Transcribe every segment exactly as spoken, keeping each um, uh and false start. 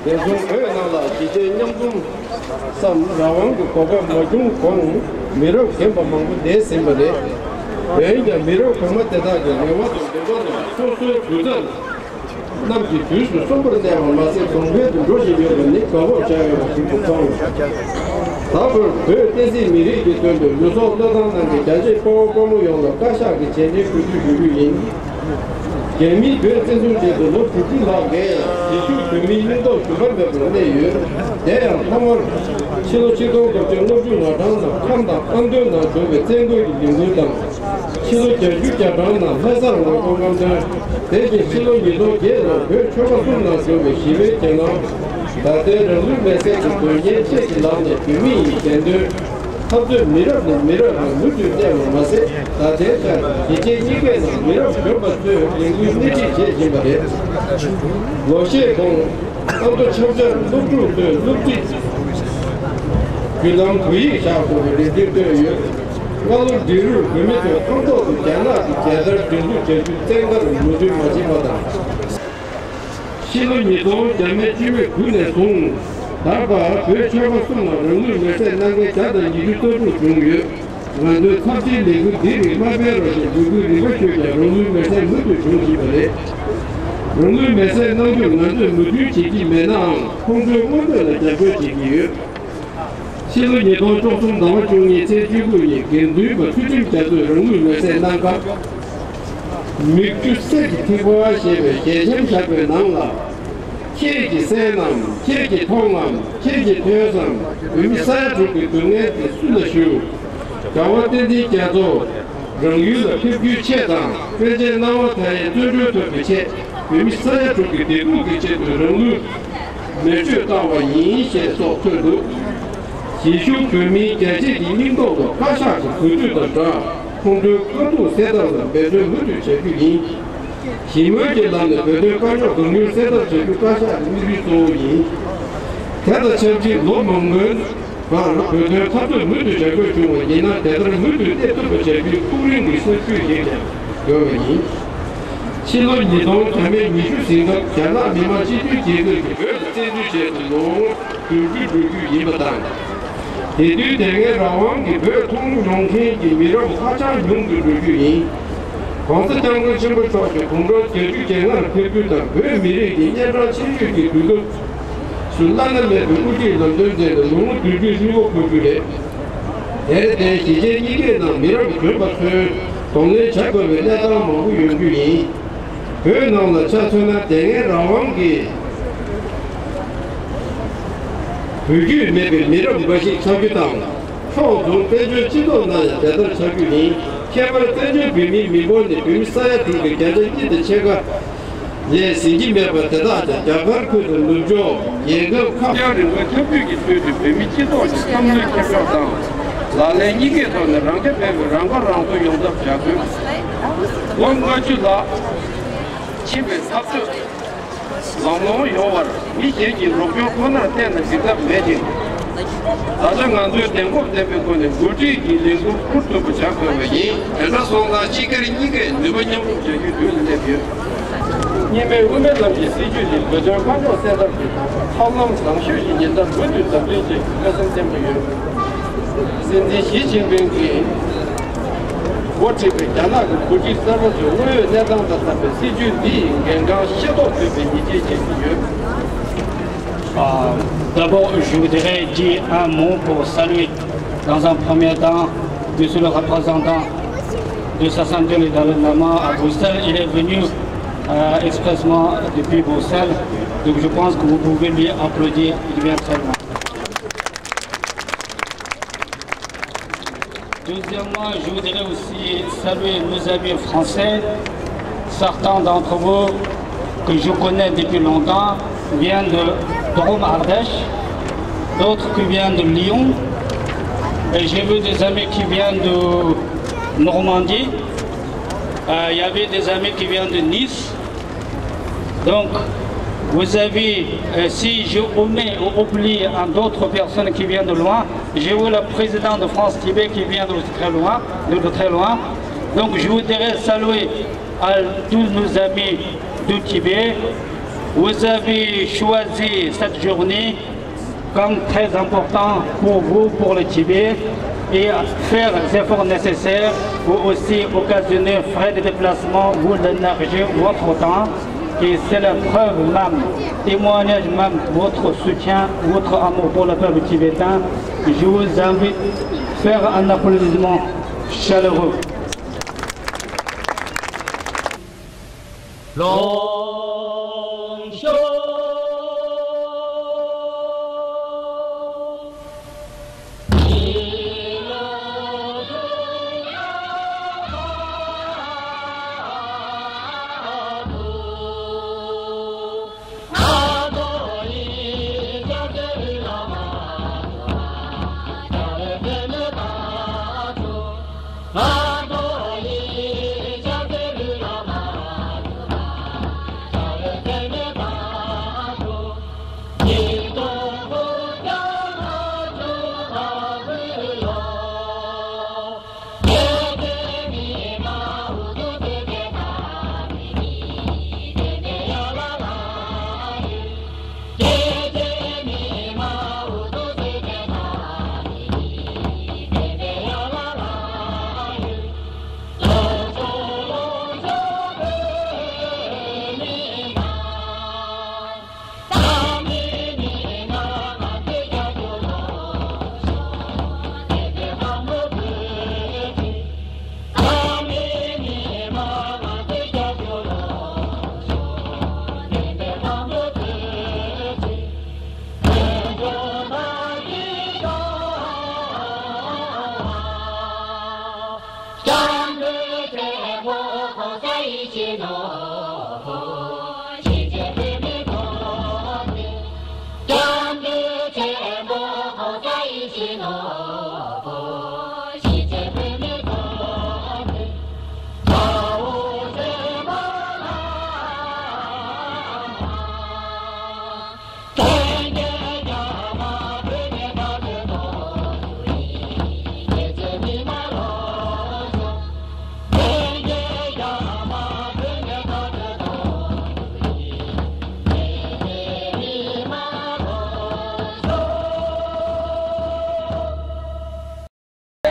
དེ་མཚུངས་བོད་ནང་ལ་གཞིས་བྱེས་མཉམ་འཛོམས་སམ་རང་དབང་གི་གོ་སྐབས་མ་བྱུང་གོང་མི་རབས་རྒན་པ་མང་པོ་འདས་ཟིན་པ་རེད། འོན་ཀྱང་མི་རབས་གོང་མ་དེ་དག་གི་རེ་བ་དང་འདུན་པ་རྣམས་སོ་སོའི་དུས་ཚོད་རྣམས་ཀྱི་དུས་སུ་གསོན་པོར་གནས་པ་མ་ཟད་གོང་འཕེལ་དུ་འགྲོ་བཞིན་ཡོད་པ་ནི་དགའ་སྤོབས་བྱ་འོས་པ་ཞིག་ཏུ་མཐོང་། ད་བར་བོད་བསྟན་སྲིད་མི་རིགས་ཀྱི་དོན་དུ་ལུས་སྲོག་བློས་བཏང་གནང་མཁན་རྒྱ་ཆེའི་དཔའ་བོ་དཔའ་མོ་ཡོངས་ལ་བཀའ་ཤག་གི་རྗེས་དྲན་གུས་འདུད་ཞུ་རྒྱུ་ཡིན། རྒྱ་མིས་བོད་བཙན་བཟུང་བྱས་ཏེ་ལོ་དྲུག་ཅུ་ལྷག་རྒལ་ཡང་གཞིས་བཞུགས་བོད་མིའི་སྙིང་སྟོབས་ཞུམ་པ་མེད་པར་གནས་ཡོད། དེ་ཡང་ཐོག་མར་ཕྱི་ལོ་ཆིག་སྟོང་དགུ་བརྒྱ་ལྔ་བཅུ་ང་གྲངས་ནང་ཁམས་དང་ཨ་མདོའི་ནང་བྱུང་བའི་བཙན་རྒོལ་གྱི་ལས་འགུལ་དང་། ཕྱི་ལོ་བརྒྱད་ཅུ་གྱ་གྲངས་ནང་ལྷ་སར་ངོ་རྒོལ་རྔམ་སྟོན། དེ་བཞིན་ཕྱི་ལོ་ཉིས་སྟོང་བརྒྱད་ལོར་བོད་ཆོལ་ཁ་གསུམ་ནང་བྱུང་བའི་ཞི་བའི་གྱེན་ལངས། ད་ལྟའི་རང་ལུས་མེར་སྲེག་གི་དོན་རྐྱེན་བཅས་ཀྱི་ལམ་ནས་བོད་མི་ཡི་བདེན་དོན་འཐབ་རྩོད་མི་རབས་ནས་མི་རབས་ལ་མུ་མཐུད་གནས་པར་མ་ཟད། ད་ལྟའི་ཆར་གཞིས་བྱེས་གཉིས་ཀའི་ནང་མི་རབས་གཞོན་པ་ཚོས་ལས་འགུལ་སྣེ་ཁྲིད་བྱེད་བཞིན་པ་རེད། ལོ་ཤས་གོང་ཨ་མདོ་ཆབ་ཆར་སློབ་ཕྲུག་ཚོས་སློབ་ཁྲིད་བརྒྱུད་ལམ་བོད་ཡིག་བཞག་དགོས་པའི་རེ་འདུན་བཏོན་ཡོད། སྔ་ལོ་འབྲི་རུར་བོད་མི་ཚོས་ཁོངས་གཏོགས་ཀྱི་རྒྱ་ནག་གི་རྒྱལ་དར་སྒྲེང་འཛུགས་བྱ་རྒྱུའི་བཙན་བཀའ་རུ་མོས་མཐུན་མ་བྱས་པ་དང་། ཕྱི་ལོ་ཉིས་སྟོང་བརྒྱ་མེད་བཅུ་མེད་དགུ་ནས་བཟུང་ད་བར་བོད་ཆོལ་ཁ་གསུམ་ལ་རང་ལུས་མེར་སྲེག་གནང་མཁན་བརྒྱ་དང་ཉི་ཤུ་རྩ་དྲུག་བྱུང་ཡོད། ང་ཚོས་ཚབས་ཆེའི་ལས་འགུལ་འདི་རིགས་མ་སྤེལ་རོགས་ཞེས་འབོད་སྐུལ་རིམ་པ་ཞུས་ཀྱང་རང་ལུས་མེར་སྲེག་མུ་མཐུད་བྱུང་བཞིན་པ་རེད། རང་ལུས་མེར་སྲེག་གནང་རྒྱུར་ང་ཚོས་མོས་མཐུན་བྱེད་ཀྱི་མེད་ནའང་ཁོང་ཚོའི་མངོན་འདོད་ལ་རྒྱབ་སྐྱོར་བྱེད་ཀྱི་ཡོད། ཕྱི་ལོ་ཉིས་སྟོང་བཅུ་གསུམ་ཟླ་བ་བཅུ་གཉིས་ཚེས་བཅུ་དགུ་ཉིན་དགེ་འདུན་པ་ཚུལ་ཁྲིམས་རྒྱ་མཚོས་རང་ལུས་མེར་སྲེག་གནང་སྐབས། མིག་ཆུ་གསེར་གྱི་ཐིགས་པ་ཞེས་པའི་ཞལ་ཆེམས་བཞག་པའི་ནང་ལ། ཁྱེད་ཀྱིས་གསན་ནམ། ཁྱེད་ཀྱིས་མཐོང་ངམ། ཁྱེད་ཀྱིས་ཐོས་སམ། བོད་མི་ས་ཡ་དྲུག་གི་སྡུག་བསྔལ་དེ་སུ་ལ་ཞུ། རྒྱལ་བ་བསྟན་འཛིན་རྒྱ་མཚོ། རང་ཡུལ་ལ་ཕེབས་རྒྱུའི་ཆེད་དང་། པཎ་ཆེན་སྣང་བ་མཐའ་ཡས་བརྩོན་འགྲུས་ཐོབ་པའི་ཆེད། བོད་མི་ས་ཡ་དྲུག་གི་བདེ་སྡུག་གི་ཆེད་དུ་རང་ལུས་མེ་མཆོད་བཏང་བ་ཡིན་ཞེས་སོགས་འཁོད་འདུག་གཞིས་བཞུགས་བོད་མིའི་རྒྱལ་གཅེས་ཀྱི་སྙིང་སྟོབས་ལ་བཀའ་ཤག་གི་གོ་སྒྲིག་དང་སྦྲགས། ཁོང་ཚོའི་དཀའ་སྡུག་སེལ་ཐབས་ལ་འབད་བརྩོན་མུ་མཐུད་བྱ་རྒྱུ་ཡིན། ཞི་མོལ་གྱི་ལམ་ནས་བོད་དོན་དཀའ་རྙོག་གང་མྱུར་སེལ་ཐབས་བྱ་རྒྱུ་བཀའ་ཤག་གི་དམིགས་ཡུལ་གཙོ་བོ་ཡིན། དེ་དང་ཆབས་ཅིག་ལོ་མང་པོའི་བར་བོད་དོན་འཐབ་རྩོད་མུ་མཐུད་བྱ་དགོས་བྱུང་བ་ཡིན་ན་དེ་ལྟར་མུ་མཐུད་གནས་ཐུབ་པ་བྱ་རྒྱུའི་ཐུགས་རེ་གི་གསར་འགྱུར་ཞིག་ཀྱང་ཡོད་པ་ཡིན། ཕྱི་ལོ་ཉིས་སྟོང་བརྒྱ་མེད་ཉི་ཤུ་ཟིན་སྐབས་རྒྱ་ནག་མི་དམངས་སྤྱི་མཐུན་རྒྱལ་ཁབ་ཀྱིས་བོད་ལ་བཙན་འཛུལ་བྱས་ཏེ་ལོ་ངོ་བདུན་ཅུ་འགྲོ་རྒྱུ་ཡིན་པ་དང་། དེ་དུས་དེ་སྔའི་རང་དབང་གི་བོད་མཐོང་མྱོང་མཁན་གྱི་མི་རབས་ཧ་ཅང་ཉུང་དུ་འགྲོ་རྒྱུ་ཡིན། ༸གོང་ས་༸སྐྱབས་མགོན་ཆེན་པོ་མཆོག་གིས་དགུང་གྲངས་བརྒྱད་ཅུ་གྱ་ལྔར་ཕེབས་རྒྱུ་དང་བོད་མི་རིགས་ཀྱི་གཉན་འཕྲང་ཆེ་ཤོས་ཀྱི་དུས་སྐབས་སུ་བླ་ན་མེད་པའི་དབུ་ཁྲིད་ལམ་སྟོན་མཛད་ནས་ལོ་ངོ་བདུན་ཅུའི་རི་བོ་འཕོ་རྒྱུ་རེད། དེར་བརྟེན་གཞིས་བྱེས་གཉིས་ཀའི་ནང་མི་རབས་གཞོན་པ་ཚོས་གདོང་ལེན་བྱ་དགོས་པའི་གནས་སྟངས་མང་པོ་ཡོང་རྒྱུ་ཡིན། བོད་ནང་ལ་ཆ་མཚོན་ན་དེ་སྔའི་རང་དབང་གི་བོད་བརྒྱུད་མེད་པའི་མི་རབས་འབའ་ཞིག་ཆགས་རྒྱུ་དང་། ཕྱོགས་མཚུངས་བཙན་བྱོལ་སྤྱི་ཚོགས་ནང་ཡང་དེ་ལྟར་ཆགས་རྒྱུ་ཡིན། ཁྱད་པར་བཙན་བྱོལ་བོད་མིའི་མི་འབོར་ནི་བོད་མི་ས་ཡ་དྲུག་གི་བརྒྱ་ཆ་གཉིས་དང་ཕྱེད་ཀ་ལས་ཟིན་གྱི་མེད་པ་དེ་དག་ཀྱང་རྒྱ་གར་ཁུལ་དུ་ནུབ་ཕྱོགས་རྒྱལ་ཁབ་ཁག་རྒྱང་རིང་པོའི་འཐབ་ཇུས་ཀྱི་ཚུལ་དུ་བོད་མི་སྤྱི་ཚོགས་ཀྱི་བསམ་བློའི་འཁྱེར་ཕྱོགས་དང་ལག་ལེན་གཉིས་ཀའི་ཐོག་ནས་རང་ཁྱབ་སྤེལ་བའི་རང་ཁ་རང་གསོ་ཡོང་ཐབས་བྱ་དགོས། ལོ་ལྔ་བཅུ་ལྷག་ཕྱིན་པའི་འཐབ་རྩོད་ལམ་ལྷོང་ཡོང་བར་མི་གཞན་གྱི་རོགས་སྐྱོར་ཁོ་ནར་བརྟེན་ན་འགྲིག་ཐབས་མེད་ཅིང་། ད་ཆ་ང་ཚོས་གདེང་སྤོབས་ལྡན་པའི་སྒོ་ནས་འགོ་ཁྲིད་ཀྱི་ལས་འགུལ་འཁུར་ཐུབ་པ་བྱ་དགོས་པ་ཡིན། དེ་འདྲ་སོང་ཙང་སྤྱི་སྒེར་གཉིས་ཀས་ནུས་པ་མཉམ་སྤུངས་བྱ་རྒྱུའི་དུས་ལ་སླེབས་ཡོད། གཉིས་སྨན་དབུ་མའི་ལམ་གྱི་སྲིད་བྱུས་ནི་བོད་དོན་དཀའ་རྙོག་སེལ་ཐབས་ཀྱི་ཐབས་ལམ་བཟང་ཤོས་ཤིག་ཡིན་སྟབས་མུ་མཐུད་འཛམ་གླིང་ཅན་གྱི་བཀའ་སྲུང་བསྟན་པ་ཡོད། སྲིད་འཛིན་ཞི་ཅིན་ཕིང་གིས་འགོ་ཁྲིད་པའི་རྒྱ་ནག་གི་འགོ་ཁྲིད་གསར་པ་ཚོས་དངོས་ཡོད་གནས་སྟངས་དང་འཚམས་པའི་སྲིད་བྱུས་འདི་ཡི་འགན་འཁྲི་ཤེས་རྟོགས་ཐུབ་པའི་ཡིད་ཆེས་བྱེད་ཀྱི་ཡོད། Euh, d'abord, je voudrais dire un mot pour saluer dans un premier temps Monsieur le représentant de Sassandio, le Dalai Lama à Bruxelles. Il est venu, euh, expressement depuis Bruxelles. Donc je pense que vous pouvez lui applaudir. Il vient très loin. Deuxièmement, je voudrais aussi saluer nos amis français. Certains d'entre vous que je connais depuis longtemps viennent de Drôme Ardèche, d'autres qui viennent de Lyon. Et j'ai vu des amis qui viennent de Normandie. Euh, il y avait des amis qui viennent de Nice. Donc, vous avez, euh, si je omets ou oublie, hein, d'autres personnes qui viennent de loin, j'ai vu le président de France Tibet qui vient de très loin, de, de très loin. Donc, je voudrais saluer à tous nos amis du Tibet. Vous avez choisi cette journée comme très important pour vous, pour le Tibet, et faire les efforts nécessaires pour aussi occasionner frais de déplacement, vous, l'énergie, votre temps. Et c'est la preuve même, témoignage même, votre soutien, votre amour pour le peuple tibétain. Je vous invite à faire un applaudissement chaleureux.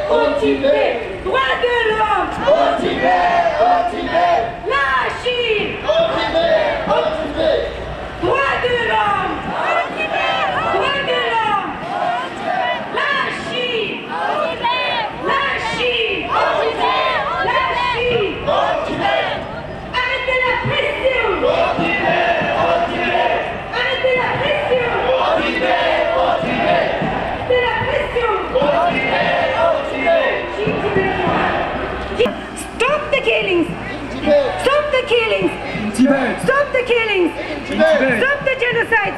Au Tibet, droits de l'homme. Au Tibet, au Tibet. La Chine. Au Tibet, au Tibet. Droits de l'homme. Au Tibet, droits de l'homme. La Chine. Au Tibet. La Chine. Au Tibet. La Chine. Au Tibet. Arrêtez la pression. Arrêtez la pression. Arrêtez la pression. Stop the killings. Stop the killings. Stop the killings. Stop the genocide.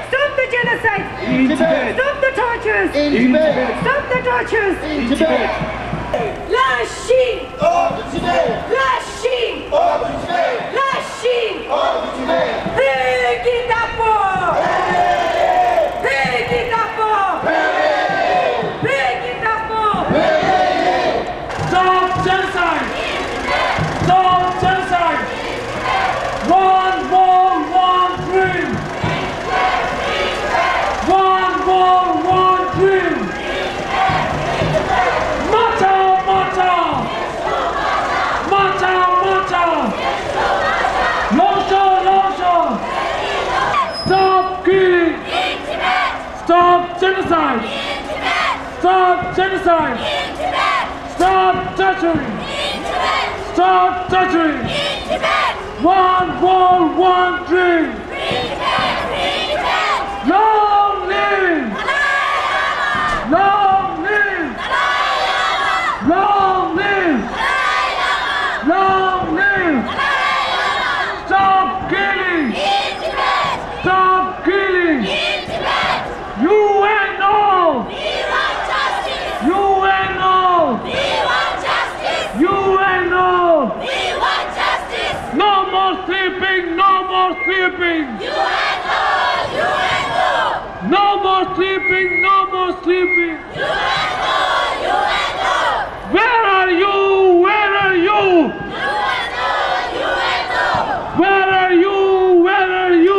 Stop the genocide. Stop the tortures. Stop the tortures. La Chine. Hors du Tibet. La Chine. Hors du Tibet. La Chine. Hors du Tibet. Réveillez-vous. Réveillez-vous. Réveillez-vous. Stop genocide. Stop genocide. One world, one dream. One world, one dream. མ་ཐར། མ་ཐར། མ་ཐར། མ་ཐར། ལོངས་སྤྱོད། ལོངས་སྤྱོད། Stop killing. Stop genocide. Stop genocide. Stop torturing. Stop torturing. One world, one dream. Free Tibet! Free Tibet! Long live! Dalai Lama! Long live! Dalai Lama! Long live! Dalai Lama! Long live! Dalai Lama! Stop killing! In Tibet! Stop killing! In Tibet! U N O! We want justice! U N O! We want justice! U N O! We want justice! No more sleeping! No more sleeping! U N O! U N O! No more sleeping! No more sleeping! U N O! U N O! Where are you? Where are you? U N O! U N O! Where are you? Where are you?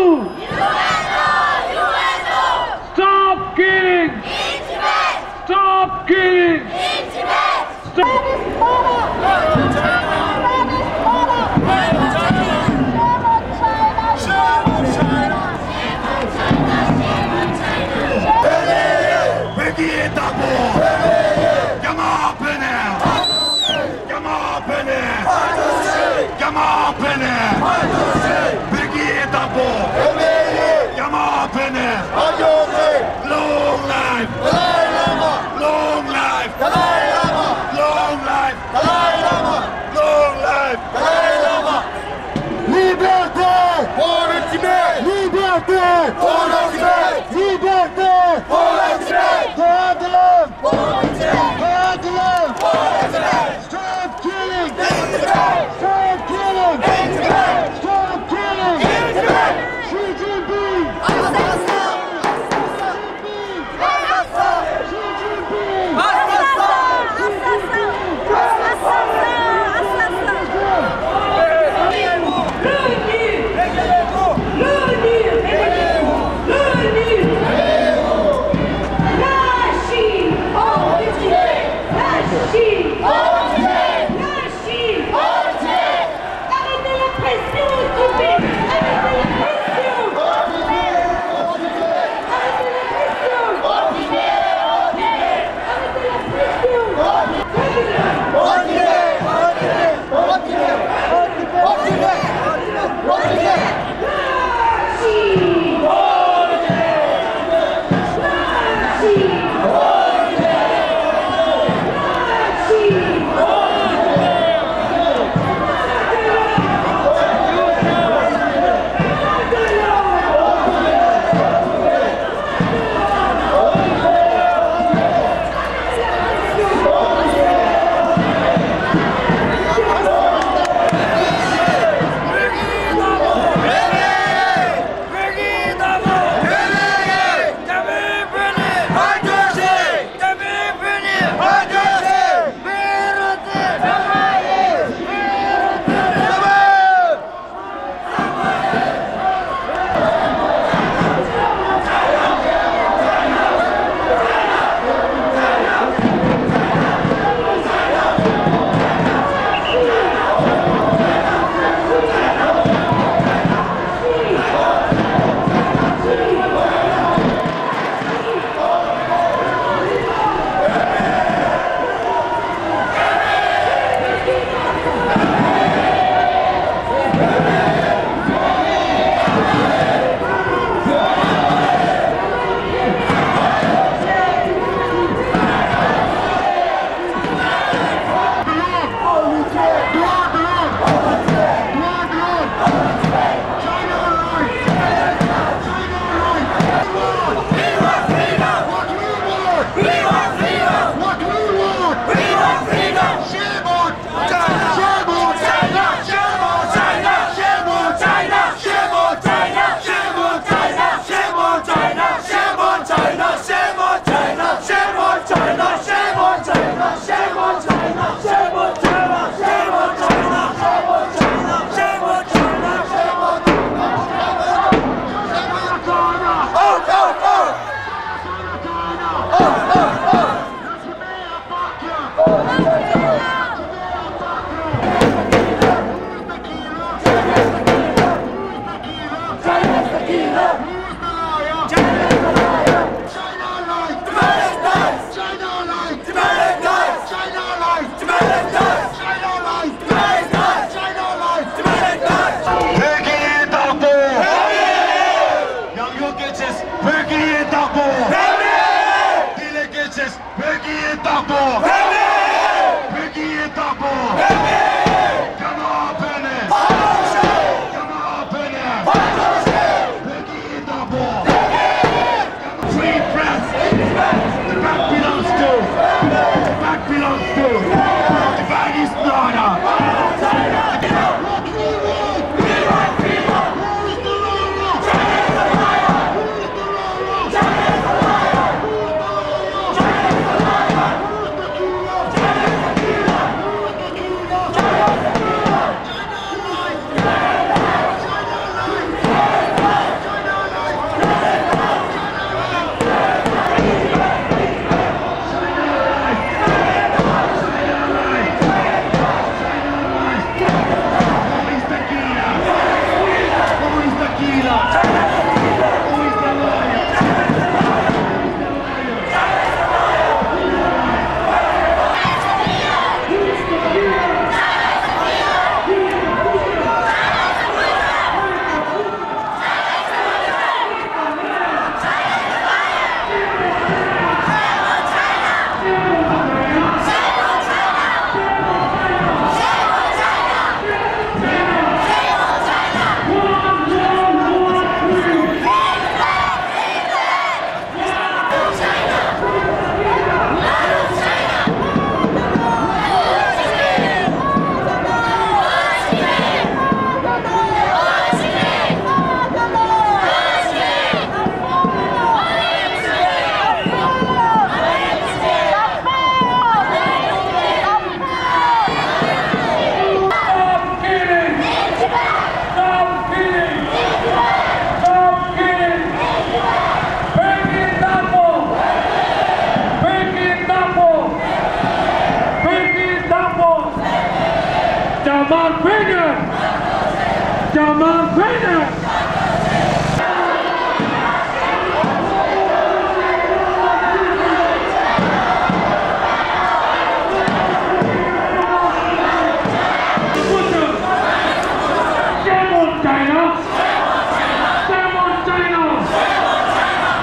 མ་ཕེབས་ནས། ཕར་འགྱོ་ཞིག་བོད་ཀྱི་ཡི་དམ་པོ། ཨེ་མེ་ཡེ། ཡ་མ་ཕེབས་ནས། ཕར་འགྱོ་ཞིག Long life! Dalai Lama! Long life! Dalai Lama! Long life! Dalai Lama! Long life! Dalai Lama! Liberté! Pour le Tibet! Liberté! Pour le Tibet! Liberté! Pour le Tibet! Droits de l'homme! Pour le Tibet! Droits de l'homme! Pour le Tibet! Stop killing! Stop killing! Stop killing! Xi Jinping! Assassin! Assassin! Xi Jinping! Assassin! Assassin! Assassin! Assassin! Assassin! L'ONU! L'ONU! L'ONU! La Chine! Hors du Tibet! La Chine! Hors du Tibet! La Chine! Hors du Tibet! Arrêtez la pression au Tibet! Arrêtez la pression! Arrêtez la pression! Arrêtez la pression! རྒྱ་དམར་ཕེབས་ནས། རྒྱ་དམར་ཕེབས་ནས། Shame on China! Shame on China!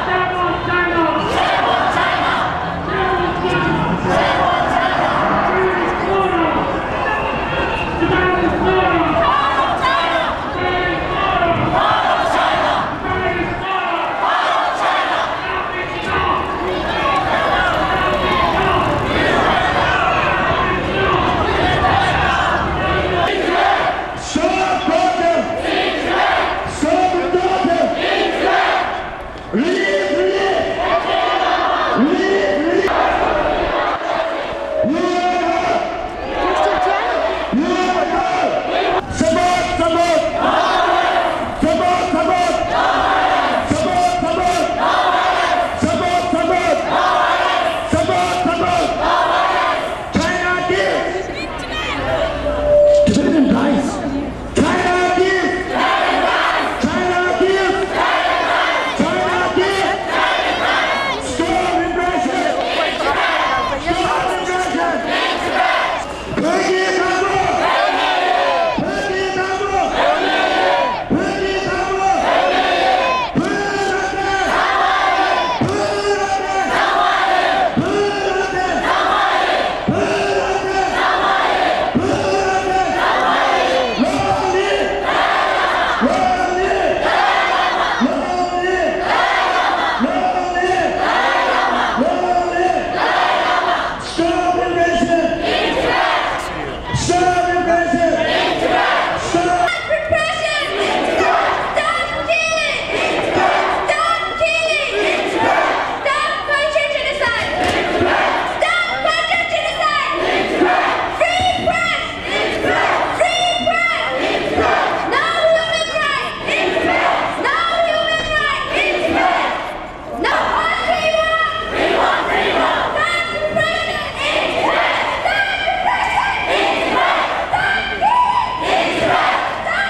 Shame on China! China gives! Tibetan dies! China gives! China gives! China gives! Stop repression! Stop repression! བོད་ཀྱི་དམག་དཔུང་། བོད་ཀྱི་དམག་དཔུང་། བོད་ཀྱི་དམག་དཔུང་། བོད་རང་བཙན། བོད་རང་བཙན། བོད་རང་བཙན། བོད་རང་བཙན། བོད་རང་བཙན། Long live! Long live! Long live! Long live! Long live! Stop repression! Stop repression! Stop repression! Stop killing! Stop killing! Stop culture genocide! Stop culture genocide! Free press! Free press! No human rights! No human rights! No, what we want! We want freedom! Stop repression! Stop repression! Stop killing! Stop killing! Stop killing!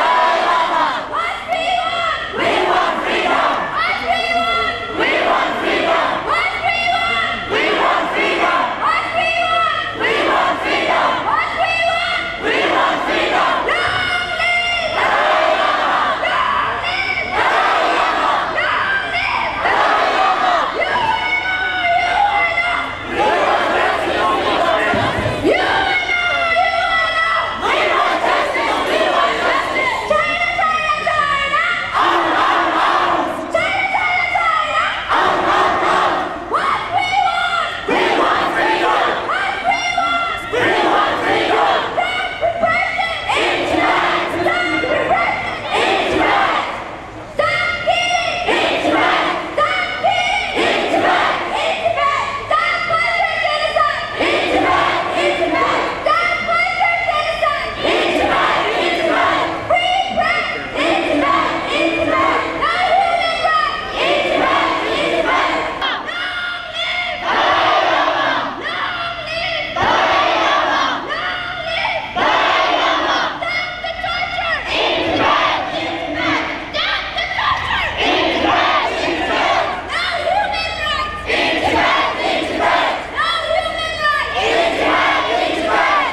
What we want! We want freedom! What we want! We want freedom! What we want! We want freedom! What we want! We want freedom! What we want! We want freedom! Long live Dalai Lama! Long live Dalai Lama! Long live Dalai Lama! You are not, you are not! Stop killing! In Tibet! Stop killing! In Tibet! In Tibet! Stop culture genocide! In Tibet! In Tibet! Stop culture genocide! In Tibet! In Tibet! Free press! In Tibet! In Tibet! No human rights! In Tibet! In Tibet! Long live Dalai Lama! Long live Dalai Lama! Long live Dalai Lama! Stop the torture! In Tibet! In Tibet! Stop the torture! In Tibet! In Tibet! No human rights! In Tibet! In Tibet! No human rights! In Tibet! In Tibet!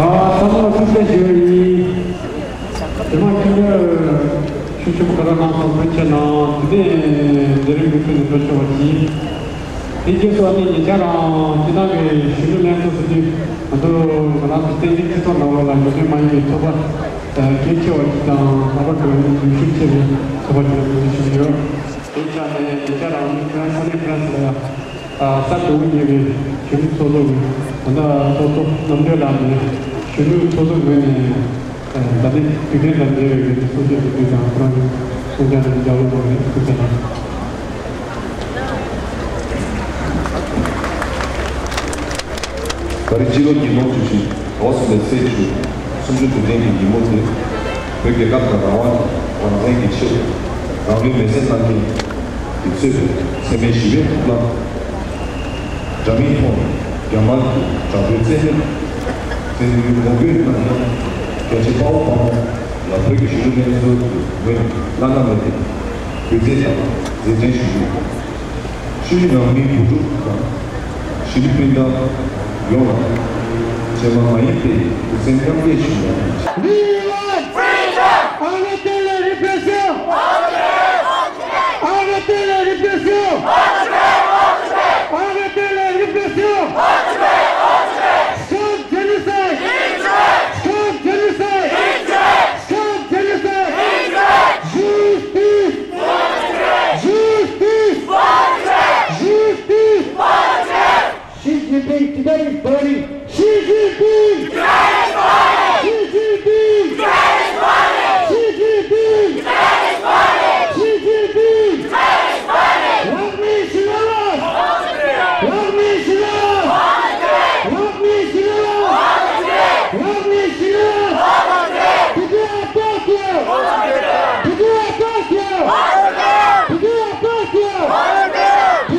ཨ། ཚང་མ་ཐུགས་རྗེ་ཆེ། དེ་མ་ཁྱོད་ཆུ་ཆུ་ག་ར་ནང་སོང་ཕན་ཆད་ནང་དེ་ནས་དེ་རིང་གི་ཚུལ་དུ་འགྲོ་ཆོག་པ་གྱིས། དེ་རྗེས་སུ་ནི་ཉེ་ཆར་རང་སྤྱི་བཏང་གི་གཞོན་ནུ་ལྷན་ཚོགས་སུ་དུས་ང་ཚོ་ང་རང་ཚོ་བསྟན་འཛིན་སྤྱི་ཚོགས་ནང་ལོགས་ལ་འགྲོ་དོན་མ་ཡིན་པའི་ཚོགས་པ་གལ་ཆེ་བ་ཞིག་དང་ལྷག་པར་དུ་ནུས་ཤུགས་ཆེ་བའི་ཚོགས་པ་ཞིག་ལ་འགྲོ་རྒྱུ་ཞིག་ཡོད། དེ་ཆ་ནས་ཉེ་ཆར་རང་ནི་ཁོ་རང་ཁོ་ནས་ཁོ་རང་ཚོ་ལ་ཡང་། ས་དྲུག་ཉེ་བའི་གཞོན་ནུ་ཚོགས་གཙོ་གི་ད་ལྟ་ཚོགས་གཙོ་རྣམ་གྲོལ་ལགས་ནས་གཞོན་ནུ་ཚོགས་གཙོ་ངོས་ནས་ད་ལྟའི་དུས་དྲན་དང་འབྲེལ་བའི་གསུང་བཤད་དེ་དུས་དང་ཁོ་རང་གི་གསུང་བཤད་དང་རྒྱབ་ལོགས་གནང་བའི་ཐུགས་རྗེ་གནང་། ད་རེས་སྤྱི་ལོ་ཉིས་སྟོང་བཅུ་བཞི་ཨོ་སི་ལེ་ཚེས་བཅུ་གསུམ་བཅུ་དུས་དྲན་གྱི་ཉིན་མོ་དེ། བོད་རྒྱལ་ཁབ་དང་རང་དབང་དང་རང་བཙན་གྱི་ཆེད་དུ་རང་ལུས་མེར་སྲེག་གནང་མཁན་གྱིས་གཙོས་པའི་འཚེ་མེད་ཞི་བའི་མཐུན་ལམ། འདྲ་མིན་ཐོག་ནས་རྒྱ་དམར་གྱི་དྲག་པོའི་བཙན་གནོན་བཙན་གནོན་ངོ་རྒོལ་གནང་མཁན་རྒྱ་ཆེ་དཔའ་བོ་དཔའ་མོ་ལ་བོད་ཀྱི་གཞོན་ནུ་ལྷན་ཚོགས་ཀྱི་ངོས་ནས་བླ་ན་མེད་པའི་གུས་བརྩི་དང་མཛད་འཕྲིན་ཞུ་རྒྱུ་ཡིན། ཤུལ་ནང་མི་བུ་ཕྲུག་དང་གཞིས་ལུས་སྤུན་ཟླ་ཡོངས་ལ་རྗེས་མ་མ་ཡིན་པའི་གུས་བརྩི་མཉམ་སྐྱེད་ཞུ་ཡ་དང་། Vive la freedom! Arrêtez les répressions! Arrêtez les répressions! Arrêtez les répressions! Stop génocide! Stop génocide! Stop génocide! Justice! Justice! Justice! Xi Jinping, Tibet is burning! Xi Jinping! Tibet is burning! Xi Jinping! Tibet is burning! Xi Jinping! Tibet is burning! Xi Jinping! Tibet is burning! Lakme Shilala! Lakme Shilala! Lakme Shilala! Lakme Shilala! Did you attack you? Did you attack you? Did you attack you? Did you belong here?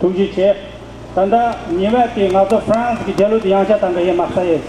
ཐུགས་རྗེ་ཆེ། ད་ལྟ་ཉེ་བའི་དེ་ང་ཚོ་ཧྥ་རན་སི་གི་རྒྱལ་གླུ་དེ་ཡང་བསྐྱར་དང་འདྲ་ཡེ་མ་ས་ཡེ།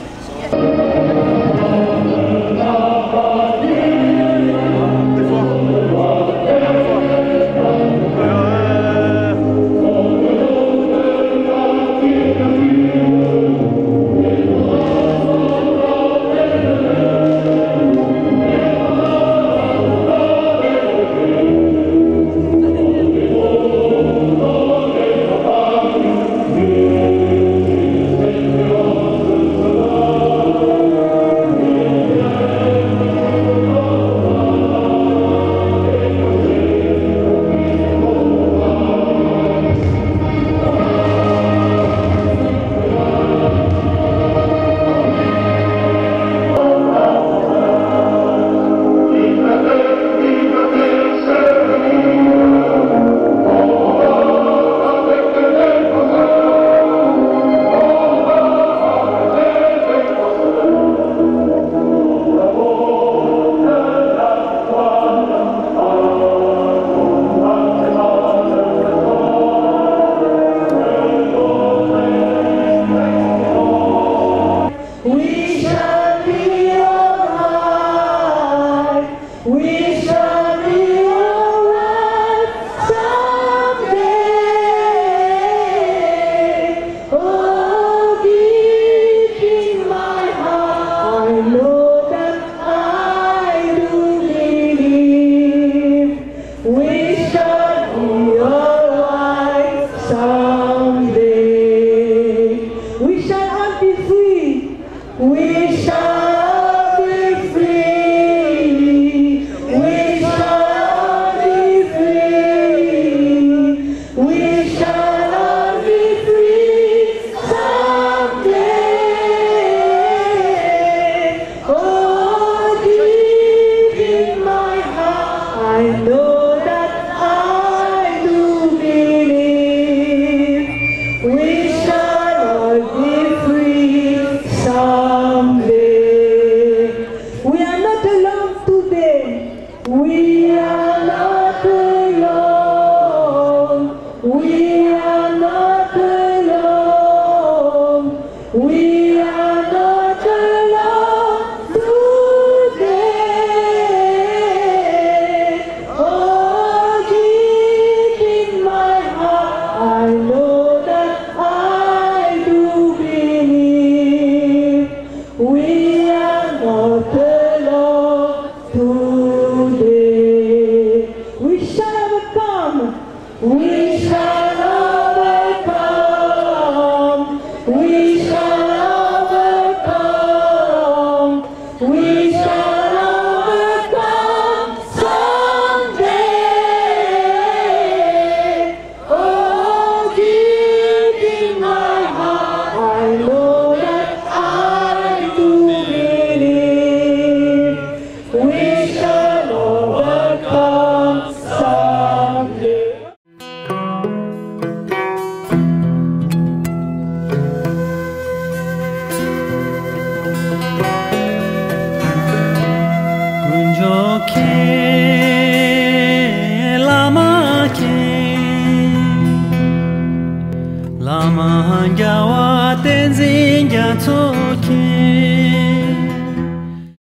shall overcome. We shall overcome. We shall overcome someday. Oh, deep in my heart, I know that I do believe we shall overcome someday. དཀོན་མཆོག་མཁྱེན། བླ་མ་མཁྱེན། བླ་མ་རྒྱལ་བ་བསྟན་འཛིན་རྒྱ་མཚོ་མཁྱེན།